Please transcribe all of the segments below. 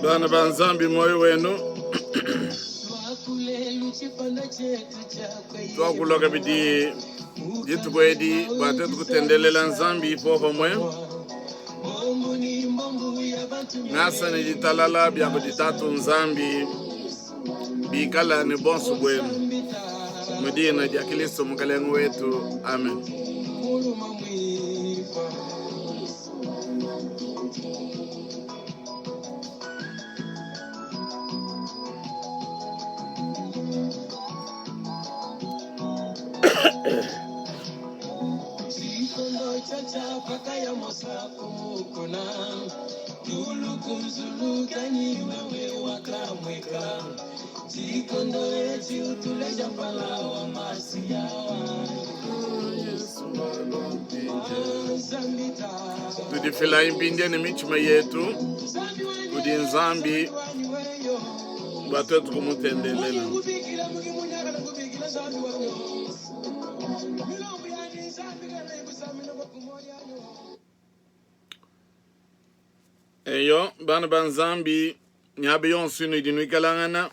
Bana ba Nzambi, muoyo wenu. Tuakulua kabidi dituku edi bua tuetu kutendelela Nzambi popamue. Ngasa ne ditalala bia kudi Tatu Nzambi bikala ne bonso buenu mu dina dia Kristo Mukalenge wetu. Amen. Tudifilayi mpindieu ne mitshima yetu kudi Nzambi bua tuetu kumutendelela. Eyo, bana ba Nzambi, miaba yonso inudi nuikalangana,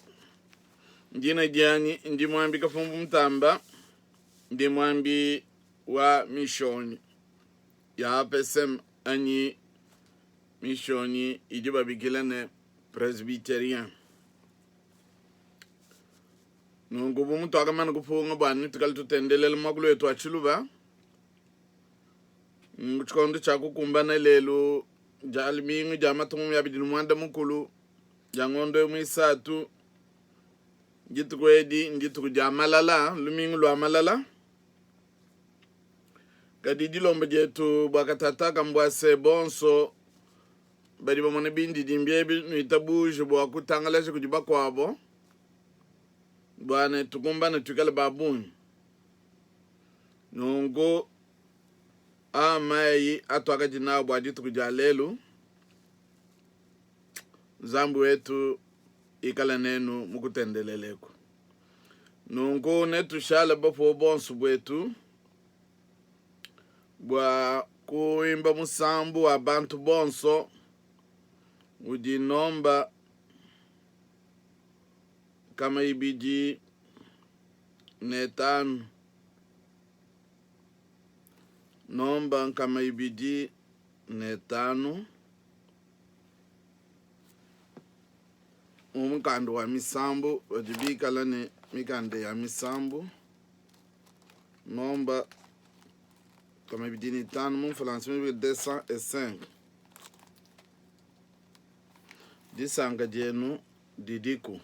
dina dianyi ndi Muambi Kafumbu Mutamba, ndi muambi wa mishonyi ya APSM anyi mishonyi idi babikila ne Presbyterien. Nunku bu mutuakamana kupunga bua ne tukale tutendelela muakulu wetu wa Tshiluba, mu tshikondo tshia kukumbana lelu dia lumingu dia matuku 21 dia ngondo muisatu, dituku edi ndituku dia malala, lumingu lua malala. Kadi dilomba dietu bua katataka mbua se bonso badi bamona bindidimbi ebi nuitabuje bua kutangalaja kudi bakuabo bua ne tukumbane tuikale ba bungi. Nunku aa mayi atuakadi nawu bua dituku dia lelu. Nzambi wetu ikala nenu mu kutendelela eku. Nunku netushale bapuwe bonso buetu bua kuimba musambu wa bantu bonso udi nomba 205, nomba 205 mu mukanda wa misambu. Badi bikala ne mikanda ya misambu nomba 205 mu mfulansa 205. Disanka dienu didiku.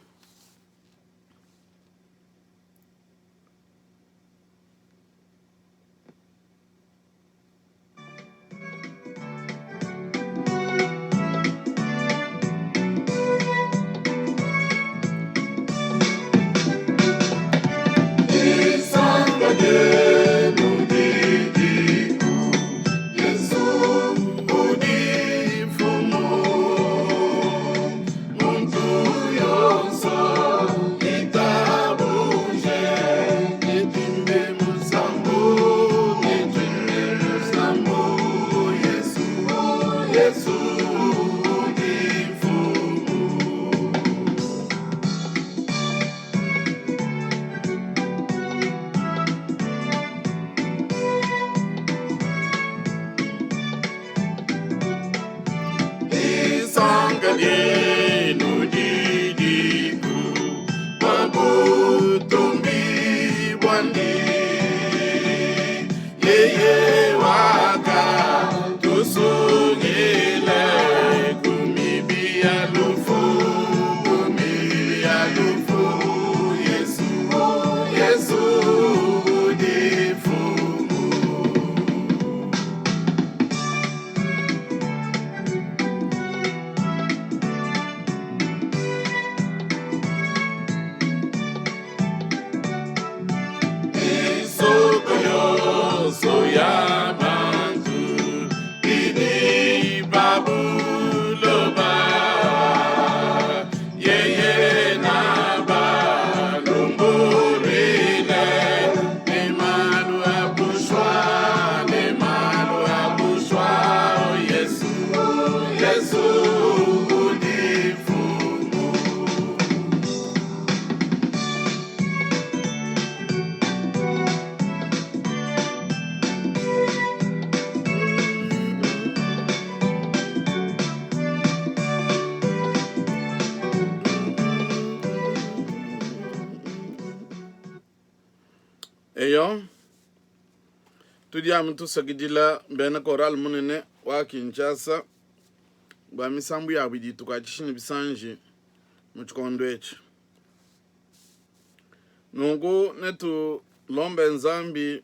Disanka dienu didiku, Yesu udi Mfumu. Muntu yonso itabuje, netuimbe musambu, netuimbe musambu, Yesu, Yesu udi Mfumu. Disanka dienu didiku bua butumbi buandi, yeye wakatusungila. Tudi amu tusakidila bena Chorale munene wa Kinshasa bua misambu yabu idi itukuatshisha ne bisanji mu tshikondo etshi. Nunku netulombe Nzambi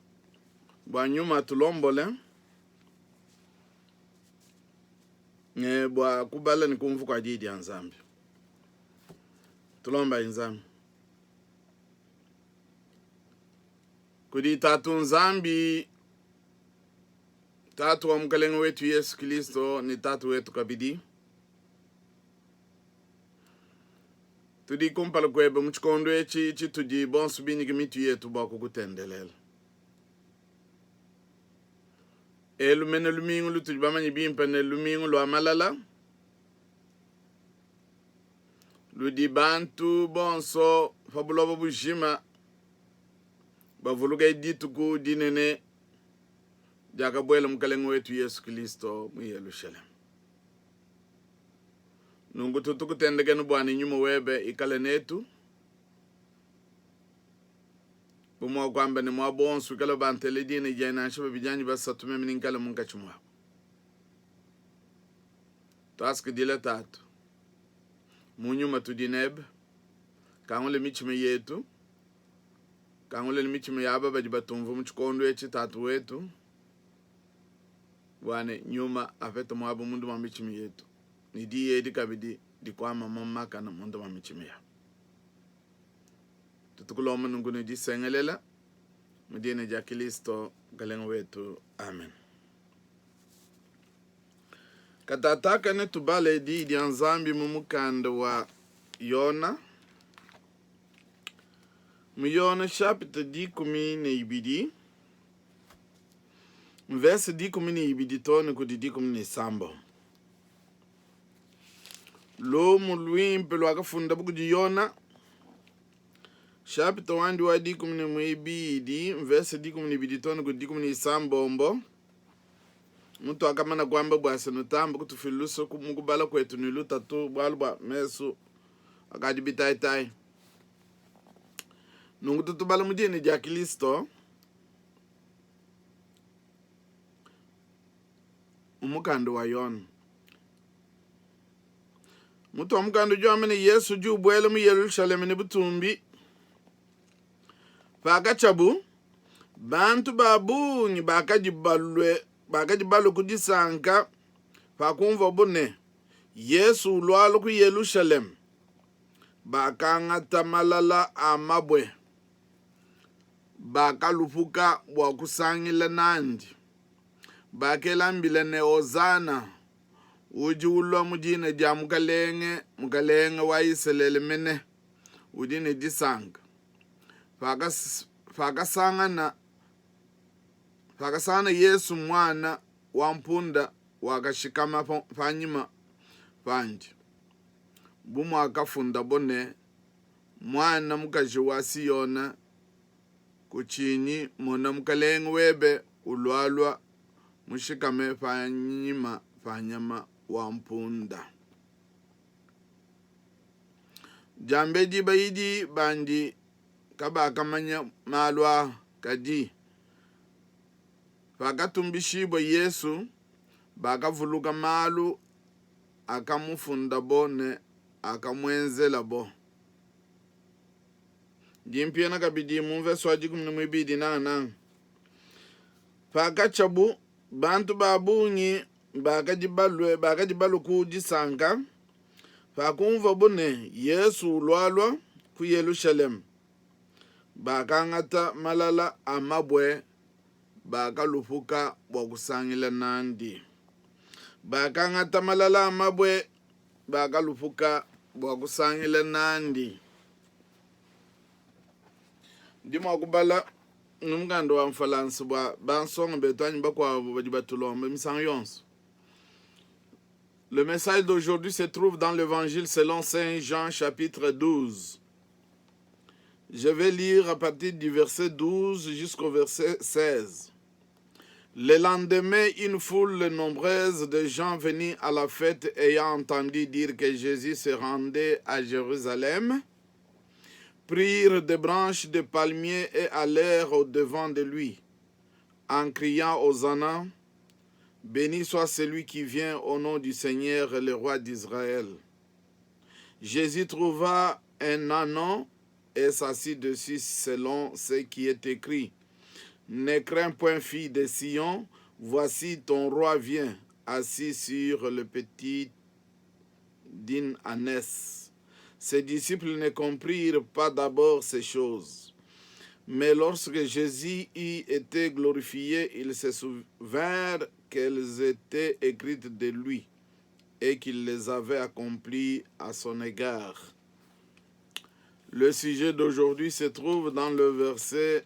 bua nyuma atulombole ne bua kubala ne kumvua kua Diyi dia Nzambi. Tulombayi Nzambi. Kudi Tatu Nzambi, Tatu wa Mukelenge wetu Yesu Kilisto ne Tatu wetu kabidi, tudi kumpala kuebe mu tshikondo etshi tshitudi bonso binyike mitu yetu bua kukutendelela. Elu mene lumingu lutudi bamanye bimpe ne lumingu lua malala ludi bantu bonso pa buloba bujima bavuluke dituku dinene diakabuela Mukalenge wetu Yesu Kristo mu Yelushalema. Nunku tutukutendekena bua ne nyuma webe ikale netu, bu mua kuamba ne muaba wonso wikala bantele dina dianyi nansha babidi anyi basatu, meme ningikale munkatshi muabu. Tuasakidila Tatu, mu nyuma tudi nebe, kangula mitshima yetu Kangula ne mitshima ya aba badi batumvua mu tshikondo etshi, Tatu wetu, bua ne nyuma apete muaba munda mua mitshima yetu, ne diyi edi kabidi dikuama mamuma makane munda mua mitshima yabu. Tutukulomba nunku ne disengelela mu dina dia Kilisto Mukelenge wetu. Amen. Katataka netubale diyi dia Nzambi mu mukanda wa Yona. Mu Yone chapitre 12, mvese 12 too ne kudi 17. Lumu luimpe luakafundabu kudi Yona, chapitre wandi wa 12, mvese 12 too ne kudi 16. Mutuakamana kuamba bua se nutamba kutufila luse mu kubala kuetu ne lutatu bualu bua mesu akadi bitayitayi. Nunku tutubala mu dina dia Kristo mu mukanda wa Yone. Mutu wa mukanda udi wamba ne Yesu udi ubuela mu Yelushalema ne butumbi. Pakatshiabu, bantu ba bungi bakadi balue bakadi balue ku disanka pakumvuabu ne Yesu ulualua ku Yelushalema. Bakangata malala a mabue, bakalupuka bua kusangila nandi. Bakela mbila ne, Hosana, udi ulua mu dina dia Mukalenge, Mukalenge wa Isalele mene, udi ne disanka. Pakasangana pakasangana Yesu muana wa mpunda, wakashikama panyima pandi. Bu muakafundabo ne, Muana mukaji wa Siona, kutshinyi, mona, Mukalenge webe ulualua mushikame pa nyima pa nyama wa mpunda. Diambedi bayidi bandi kabakamanya malu aa, kadi pakatumbishibua Yesu, bakavuluka malu akamufundabo ne akamuenzelabo. Ndi mpiana kabidi mu mvese wa 12 nangananga. Pakatshiabu, bantu ba bungi bakadi balue bakadi balue ku disanka pakumvuabu ne Yesu ulualua ku Yelushalema. Bakangata malala a mabue bakalupuka bua kusangila nandi. Bakangata malala a mabue, bakalupuka bua kusangila nandi. Ndi mua kubala mu mukanda wa Mfualansa bua bansonga betu anyi bakuabu badi batulomba misangu yonso. Le message d'aujourd'hui se trouve dans l'évangile selon Saint Jean chapitre 12. Je vais lire à partir du verset 12 jusqu'au verset 16. Le lendemain, une foule nombreuse de gens venus à la fête ayant entendu dire que Jésus se rendait à Jérusalem, prirent des branches de palmiers et allèrent au-devant de lui. en criant Hosanna, béni soit celui qui vient au nom du Seigneur, le roi d'Israël. Jésus trouva un ânon et s'assit dessus selon ce qui est écrit. Ne crains point, fille de Sion, voici ton roi vient, assis sur le petit d'une ânesse. Ses disciples ne comprirent pas d'abord ces choses. Mais lorsque Jésus y était glorifié, ils se souvinrent qu'elles étaient écrites de lui et qu'il les avait accomplies à son égard. Le sujet d'aujourd'hui se trouve dans le verset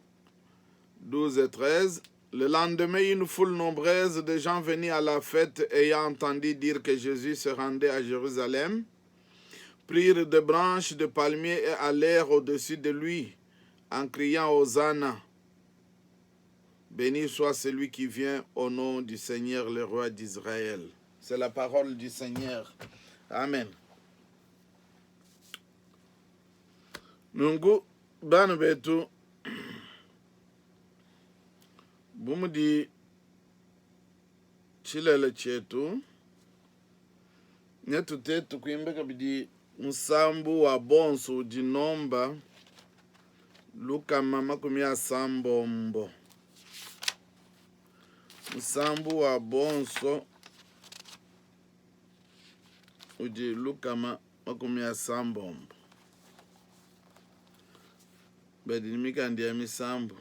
12 et 13. Le lendemain, une foule nombreuse de gens venus à la fête ayant entendu dire que Jésus se rendait à Jérusalem, prirent des branches de palmiers et allèrent au-dessus de lui en criant Hosanna. Béni soit celui qui vient au nom du Seigneur, le roi d'Israël. C'est la parole du Seigneur. Amen. Nunku, bana betu, bu mudi tshilele tshietu, netutete kuimba kabidi musambu wa bonso udi nomba 160. Musambu wa bonso udi 160. Badi ne mikanda ya misambu.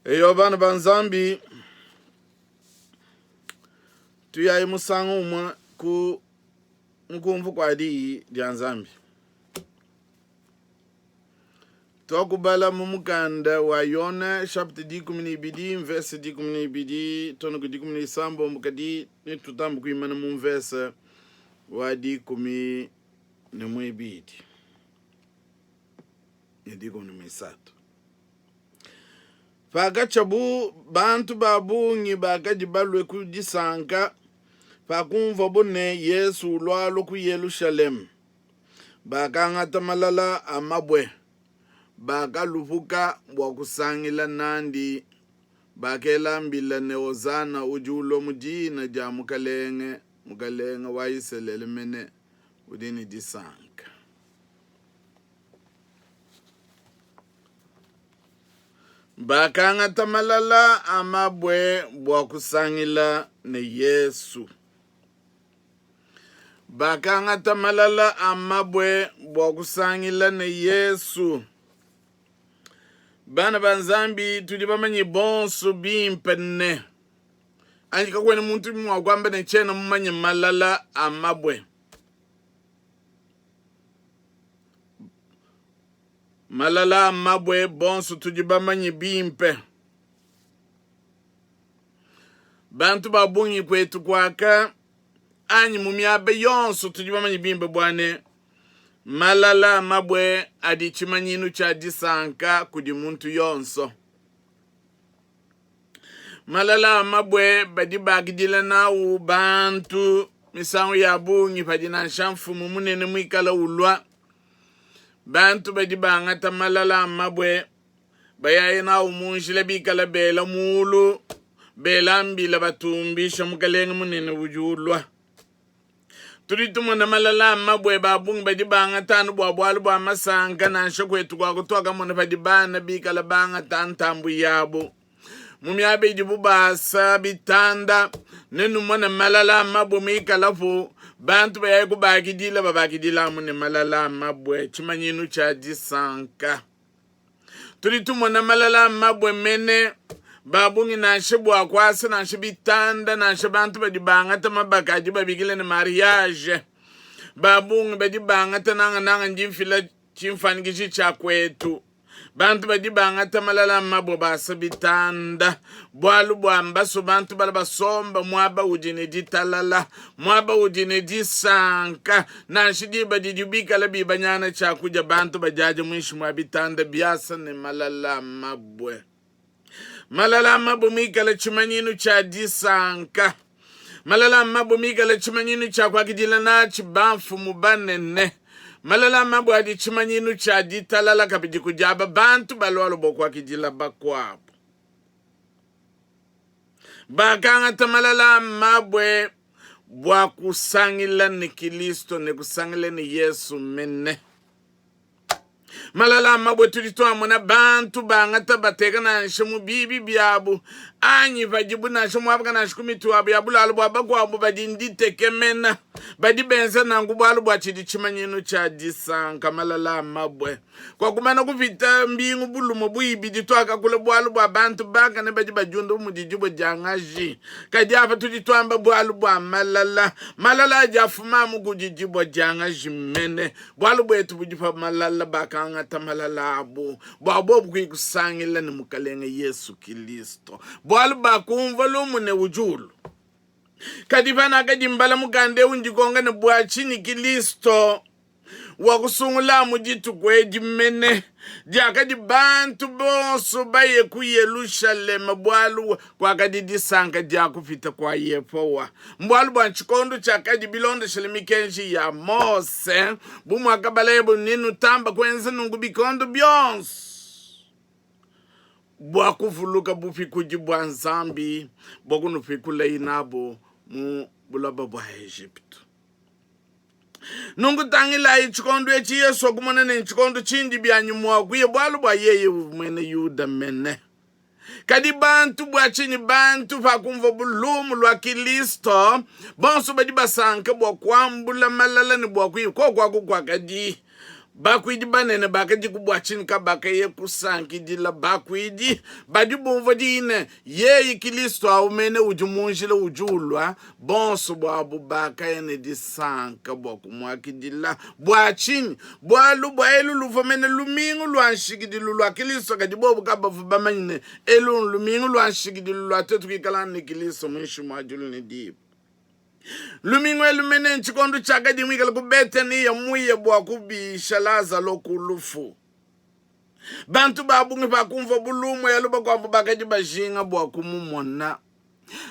Eyo bana ba Nzambi, tuyayi musangu umue ku mukumvu kua diyi dia Nzambi. Tuakubala mu mukanda wa Yone chapitre 12 mvese 12 too ne ku 16, kadi netutambe kuimana mu mvese wa 12 ne 13. Pakatshiabu, bantu ba bungi bakadi balue ku disanka pakumvuabu ne, Yesu ulualua ku Yelushalema. Bakangata malala a mabue, bakalupuka bua kusangila nandi, bakela mbila ne, Hosana, udi ulua mu dina dia Mukelenge, Mukelenge wa Isalele mene, udi ne disanka. Bakangata malala a mabue bua kusangila ne Yesu. Bakangata malala a mabue bua kusangila ne Yesu. Bana ba Nzambi, tudi bamanye bonso bimpe ne, anyi kakuena muntu mua kuamba ne tshiena mumanye malala a mabue. Malala a mabue bonso tudi bamanye bimpe. Bantu ba bungi kuetu kuaka anyi mu miaba yonso tudi bamanye bimpe bua ne, malala a mabue adi tshimanyinu tshia disanka kudi muntu yonso. Malala a mabue badi bakidila nawu bantu misangu ya bungi padi nansha mfumu munene muikale ulua. Bantu badi bangata malala a mabue bayaye nawu mu njila bikale bela muulu, bela mbila batumbisha mukalenge munene udi ulua. Tudi tumona malala a mabue ba bungi badi bangata anu bua bualu bua masanka. Nansha kuetu kuaku tuakamona padi bana bikala bangata ntambu yabu mu miaba idibu basa bitanda, ne numone malala a mabue mikalapu, bantu bayaye kubakidila, babakidila amu ne malala a mabue, tshimanyinu tshia disanka. Tudi tumona malala a mabue mene ba bungi nansha bua kuasa nansha bitanda nansha bantu badi bangata mabaka adi babikila ne mariage ba bungi badi bangata nangananga ndi mfila tshimfuanyikiji tshia kuetu bantu badi bangata malala a mabue basa bitanda bualu bua mbasu bantu bala basomba muaba udi ne ditalala muaba udi ne disanka nansha diba didi bikala bibanyana tshiakudia bantu badiadia muinshi mua bitanda biasa ne malala a mabue malala a mabue mikale tshimanyinu tshia disanka malala a mabue mikale tshimanyinu tshia kuakidila natshi bamfumu banene malala a mabue adi tshimanyinu tshia ditalala kabidi kudi aba bantu balualua bua kuakidila bakuabu Bakangata malala a mabue bua kusangila ne Kilisto ne kusangila ne Yesu mene. Malala a mabue tudi tuamona bantu bangata bateka nansha mu bibi biabu anyi padibu nansha muaba nansha ku mitu yabu ya bulalu bua bakuabu badi nditekemena badi benza nanku bualu bua tshidi tshimanyinu tshia disanka malala a mabue Kwakumana kupita mbingu bu lumue bu ibidi, tuakakula bualu bua bantu bakane badi badiunda bu mudi dibue dia ngaji. Kadi apa tudi tuamba bualu bua malala. Malala adi afuma amu kudi dibue dia ngaji mene. Bualu buetu budi pa malala, bakangata malala abu bua bobu kuyi kusangila ne Mukalenge Yesu Kilisto, bualu bakumvua lumu ne udi ulua. Kadi panakadi mbala mukanda eu, ndikonka ne bua tshinyi Kilisto wakusungula mu dituku edi mene diakadi bantu bonso baye ku Yelushalema, bualu kuakadi disanka dia kupita kua Yehowa. Mbualu bua tshikondo tshiakadi bilondeshile mikenji ya Mose, bu muakabalayebo ne, Nutamba kuenza nunku bikondo bionso bua kuvuluka bupikudi bua Nzambi bua kunupikulayi nabu mu buloba bua Ejipitu. Nunku tangilayi tshikondo etshi Yesu wakumona ne tshikondo tshindi bianyi mua kuya bualu bua yeye uvua muena Yuda mene. Kadi bantu, bua tshinyi bantu pakumvua lumu lua Kilisto, bonso badi basanka bua kuambula malala ne bua kuya koku aku kuakadi. Bakuidi banene bakadiku bua tshinyi kabakaya kusankidila bakuidi badi bumvua diyi ne, Yeye Kilisto au mene udi mu njila udi ulua? Bonso buabu bakaya ne disanka bua kumuakidila. Bua tshinyi? Bualu bua elu luvua mene lumingu lua nshikidilu lua Kilisto, kadi bobu kabavua bamanye ne, elu nlumingu lua nshikidilu lua tuetu kuikala ne Kilisto muinshi mua diulu ne diba. Lumingu elu mene ntshikondo tshiakadi muikale ku Betaniya muye bua kubisha Lazalo ku lufu. Bantu ba bungi pakumvuabu lumu elu, bakuabu bakadi bajinga bua kumumona.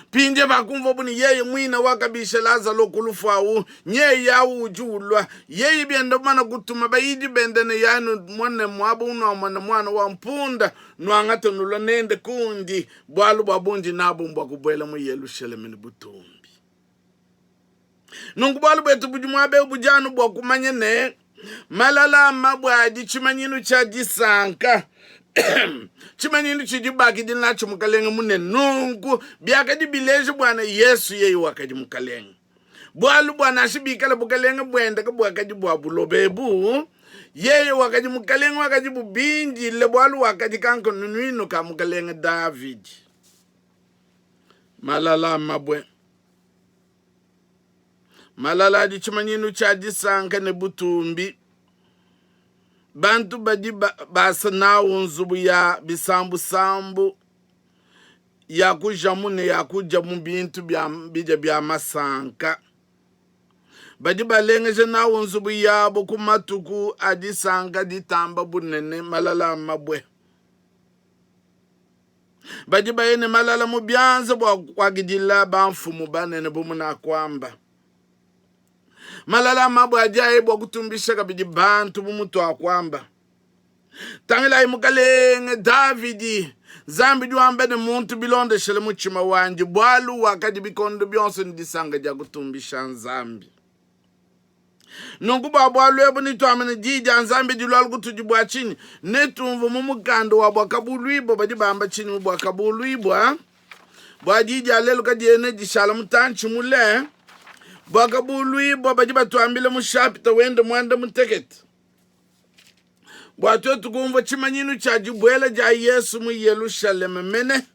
Mpindieu pakumvuabu ne yeye muine wakabisha Lazalo ku lufu au, nyeye au udi ulua. Yeye bienda mumana kutuma bayidi bende ne, Yanu mone muaba unuamona muana wa mpunda, nuangate nulua nende kundi. Bualu bua bundi nabu mbua kubuela mu Yelushalema ne butumbi. Nunku bualu buetu budi muaba eu budi anu bua kumanya ne, malala a mabue adi tshimanyinu tshia disanka tshimanyinu tshidi bakidila natshi mukalenge munene. Nunku biakadi bileja bua ne Yesu yeye wakadi mukalenge. Bualu bua nansha bikala bukalenge buende kabuakadi bua buloba ebu, yeye wakadi mukalenge wakadi bubindile, bualu wakadi kankanunuinu ka mukalenge Davidi. Malala a mabue. Malala adi tshimanyinu tshia disanka ne butumbi. Bantu badi basa nawu nzubu ya bisambusambu ya kujamu ne ya kudia mu bintu bia bidia bia masanka. Badi balengeja nawu nzubu yabo ku matuku a disanka ditamba bunene, malala a mabue. Badi baya ne malala mu bianza bua kuakidila bamfumu banene bu munakuamba. Malala a mabue adi aye bua kutumbisha kabidi bantu bu mutuakuamba. Tangilayi mukalenge Davidi, Nzambi udi wamba ne muntu bilondeshele mutshima wandi, bualu wakadi bikondo bionso ne disanka dia kutumbisha Nzambi. Nunku bua bualu ebu netuambe ne diyi dia Nzambi dilualu kutudi bua tshinyi? Netumvue mu mukanda wa Buakabuluibua badi bamba tshinyi mu Buakabuluibua? Bua diyi dia lelu kadiena dishala mutantshi mule. Buakabuluibua badi batuambila mu shapita wende muanda mutekete bua tuetu kumvua tshimanyinu tshia dibuela dia Yesu mu Yelushalema mene.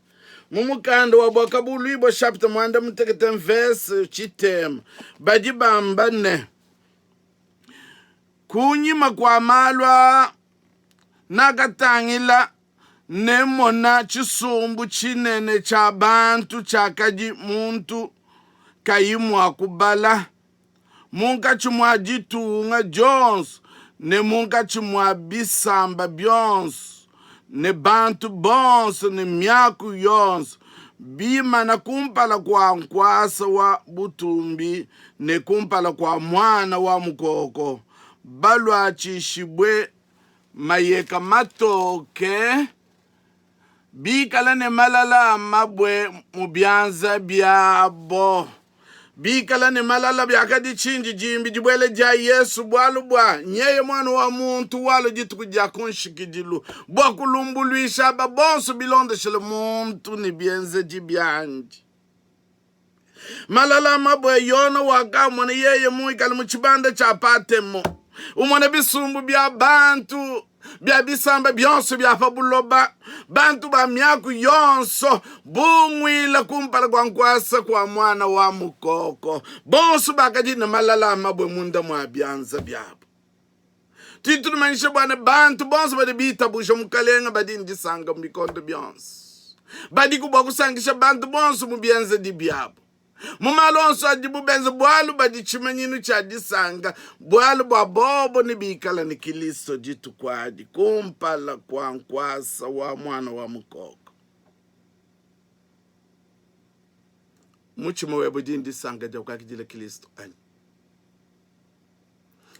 Mu mukanda wa Buakabuluibua shapita muanda mutekete mvese tshitema badi bamba ne, kunyima kua malu aa nakatangila ne mona tshisumbu tshinene tshia bantu tshiakadi muntu kayi mua kubala munkatshi mua ditunga dionso ne munkatshi mua bisamba bionso ne bantu bonso ne miaku yonso, bimana kumpala kua nkuasa wa butumbi ne kumpala kua Muana wa Mukoko, baluatshishibue mayeka matoke, bikala ne malala a mabue mu bianza biabo. Bikala ne malala biakadi tshindidimbi dibuela dia Yesu, bualu bua nyeye Muana wa muntu walua dituku dia kunshikidilu bua kulumbuluisha aba bonso bilondeshele muntu ne bienzedi biandi. Malala a mabue Yona wakamona yeye muikale mu tshibanda tshia Patemo, umona bisumbu bia bantu bia bisamba bionso bia pa buloba, bantu ba miaku yonso bunguila kumpala kua nkuasa kua Muana wa Mukoko. Bonso bakadi ne malala a mabue munda mua bianza biabo. Tudi tunumanyisha bua ne bantu bonso badi bitabuja Mukalenge badi ne disanka mu bikondo bionso. Badiku bua kusankisha bantu bonso mu bienzedi biabu, mu malu onso adibu benza, bualu badi tshimanyinu tshia disanka, bualu bua bobo nebikale ne Kilisto dituku adi kumpala kua nkuasa wa Muana wa Mukoko. Mutshima webe udi ne disanka dia kuakidila Kilisto anyi?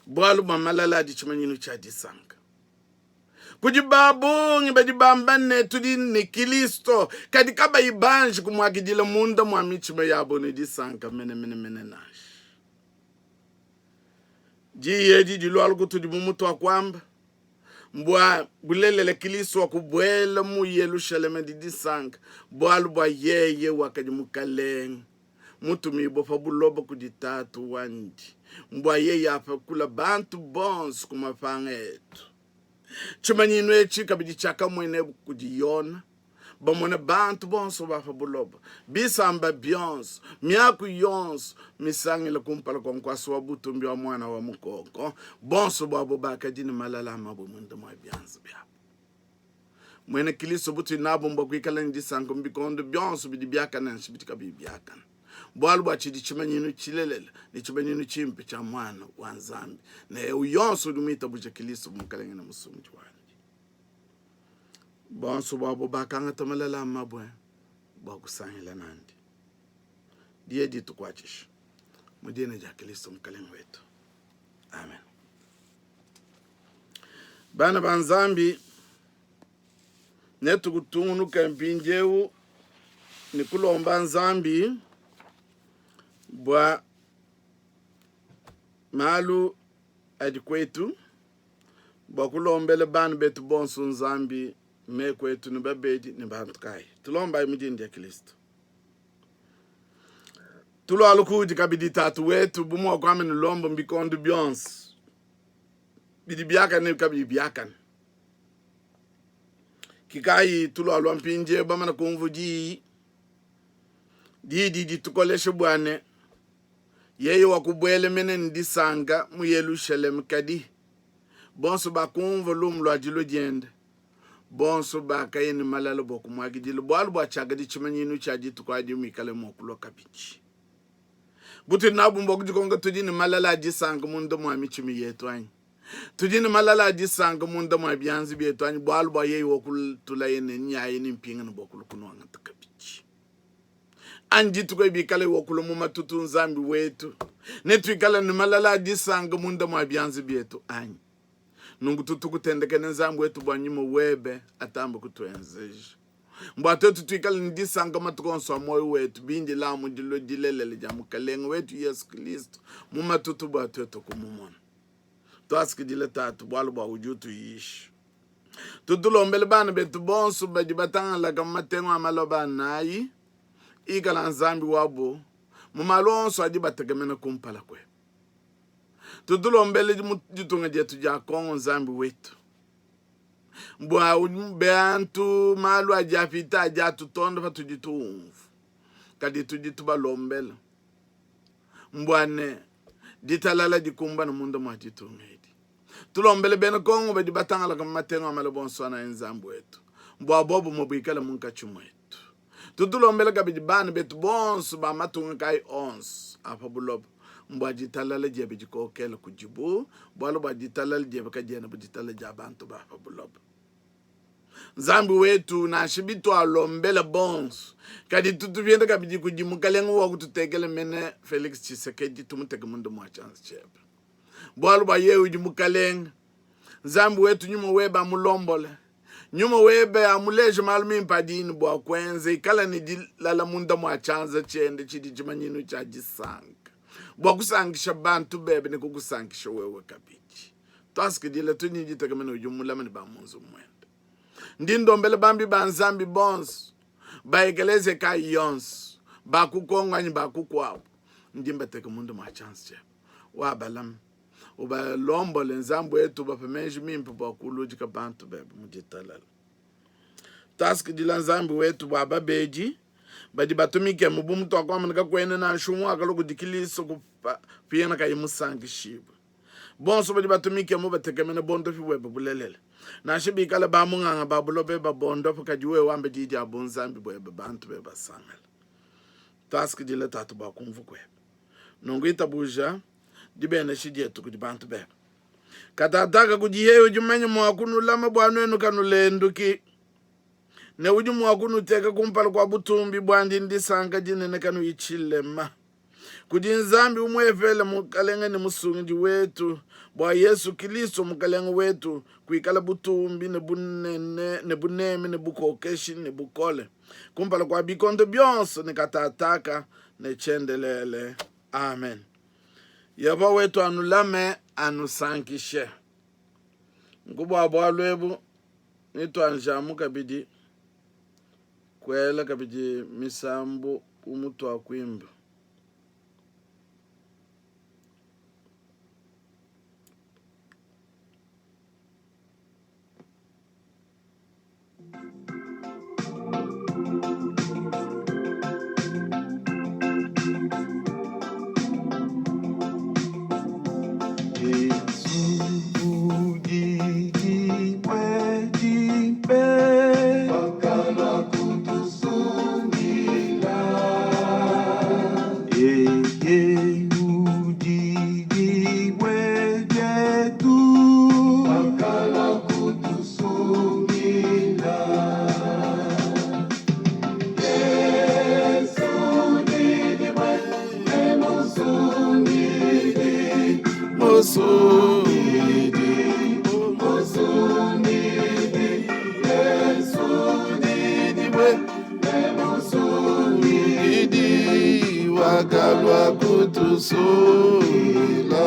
Bualu bua malala adi tshimanyinu tshia disanka. Kudi ba bungi badi bamba ne, tudi ne Kilisto, kadi kabayi banji kumuakidila munda mua mitshima yabo ne disanka menemene mene nansha. Diyi edi dilualu kutudi bu mutuakuamba, mbua bulelela Kilisto wakubuela mu Yelushalema ne disanka, bualu bua yeye wakadi Mukalenge. mutumibue pa buloba kudi Tatu wandi, mbua yeye apakula bantu bonso ku mapanga etu. Tshimanyinu etshi kabidi tshiakamuenebua kudi Yona, bamone bantu bonso ba pa buloba, bisamba bionso, miaku yonso misangila kumpala kua nkuasa wa butumbi wa Muana wa Mukoko, bonso buabo bakadi ne malala a mabue munda mua bianza biabo. Muena Kristo butudi nabu mbua kuikala ne disanka mu bikondo bionso bidi biakane nansha bidi kabiyi biakane, bualu bua tshidi tshimanyinu tshilelela ne tshimanyinu tshimpe tshia Muana wa Nzambi ne eu yonso udi muitabuje Kristo bu Mukalenge ne Musungidi wandi. Bonso buabo bakangata malala a mabue bua kusangila nandi. Diye ditukuatshisha mu dina dia Kristo Mukalenge wetu. Amen. Bana ba Nzambi, netukutungunuke mpindieu ne kulomba Nzambi bua malu adi kwetu, bua kulombela bana betu bonso Nzambi, meku etu ne babedi ne bantu kayi. Tulombayi mu dina dia Kristo. Tulualu kuudi kabidi Tatu wetu, bu muakuamba ne lombo mu bikondo bionso bidi biakane ne kabiyi biakane. Kikayi tulualua mpindieu bamana kumvua diyi, diyi didi ditukolesha bua ne yeye wakubuela mene ne disanka mu Yelushalema, kadi bonso bakumvua lumu lua dilua diende bonso bakaya ne malala bua kumuakidila, bualu bua tshiakadi tshimanyinu tshia dituku adi muikale mua kulua kabidi. Butudi nabu mbua kudikonka, tudi ne malala a disanka munda mua mitshima yetu anyi? Tudi ne malala a disanka munda mua bianza bietu anyi? Bualu bua yeye wakutulaye ne nyaye ne mpingana bua kulua kunuangata kabidi. Anyi dituku edi bikale wakulua mu matutu Nzambi wetu, netuikale ne malala a disanka munda mua bianza bietu anyi? Nunku tutukutendekene Nzambi wetu bua nyuma webe atambe kutuenzeja bua tuetu tuikale ne disanka matuku onso a muoyo wetu, bindila amu dilua dilelela dia Mukalenge wetu Yesu Kristo mu matutu bua tuetu kumumona. Tuasakidila Tatu bualu bua udi utuyisha. Tutulombele bana betu bonso badi batangalaka mu matengu a maloba anayi, ikala Nzambi wabu mu malu onso adi batekemena kumpala kuebe. Tutulombele mu ditunga dietu dia Kongo, Nzambi wetu, bua bantu malu adi apita adi atutonda patudi tuumvua, kadi tudi tubalombela mbua ne ditalala dikumbane munda mua ditunga edi. Tulombele bena Kongo badi batangalaka mu matengu a maloba onso anayi Nzambi wetu, bua bobumue buikale munkatshi muetu. Tutulombele kabidi bana betu bonso ba matunga kayi onso a pa buloba, mbua ditalala diebe dikokele kudibu, bualu bua ditalala diebe kadiena bu ditalala dia bantu ba pa buloba. Nzambi wetu, nansha bitualombela bonso, kadi tutupiende kabidi kudi Mukalenge wa kututekela mene Felix Tshisekedi, tumuteke munda mua tshianza tshiebe, bualu bua yeye udi Mukalenge. Nzambi wetu, nyuma webe amulombole, nyuma webe amuleje malu mimpe adiye ne bua kuenza, ikala ne dilala munda mua tshianza tshiende tshidi tshimanyinu tshia disanka, bua kusankisha bantu bebe ne kukusankisha wewe kabidi. Tuasakidila, tudi ne ditekemena udi umulama ne ba mu nzubu muende. Ndi ndombela bambi ba Nzambi bonso, ba ekelezia kayi yonso, ba ku Kongo anyi ba kukuabu, ndi mbateka munda mua tshianza tshiebe, wabalama Ubalombole, Nzambi wetu, ubape meji mimpe bua kuludika bantu bebe mu ditalala. Tuasakidila Nzambi wetu bua babedi badi batumikemu bu mutuakuamba ne kakuena nansha umue wakalua kudi Kilisto kupingana kayi musankishibue. Bonso badi batumikemu batekemena bondopi buebe bulelela. Nansha bikale ba munganga ba buloba babondope, kadi wewe wambe di dia bunzambi buebe, bantu bebe basangala. Tuasakidila Tatu bua kumvua kuebe. Nunku itabuja dibenesha dietu kudi bantu bebe. Katataka kudi yeye udi mumanye mua kunulama bua nuenu kanulenduki, ne udi mua kunuteka kumpala kua butumbi buandi ne disanka dinene kanuyi tshilema. Kudi Nzambi umuepele Mukalenge ne Musungidi wetu, bua Yesu Kristo Mukalenge wetu, kuikala butumbi ne bunene ne buneme ne bukokeshi ne bukole kumpala kua bikondo bionso ne katataka ne tshiendelele. Amen. Yehowa wetu anulame, anusankishe. Nku bua bualu ebu nituanjamu kabidi kuela kabidi misambu bu mutuakuimba. Yesu udi dibue dimpe, wakalua kutusungila. Yeye udi dibue dietu, wakalua kutusungila. Yesu udi dibue musungidi, musungidi, musungidi, Yesu udi dibue musungidi, wakalua kutusungila.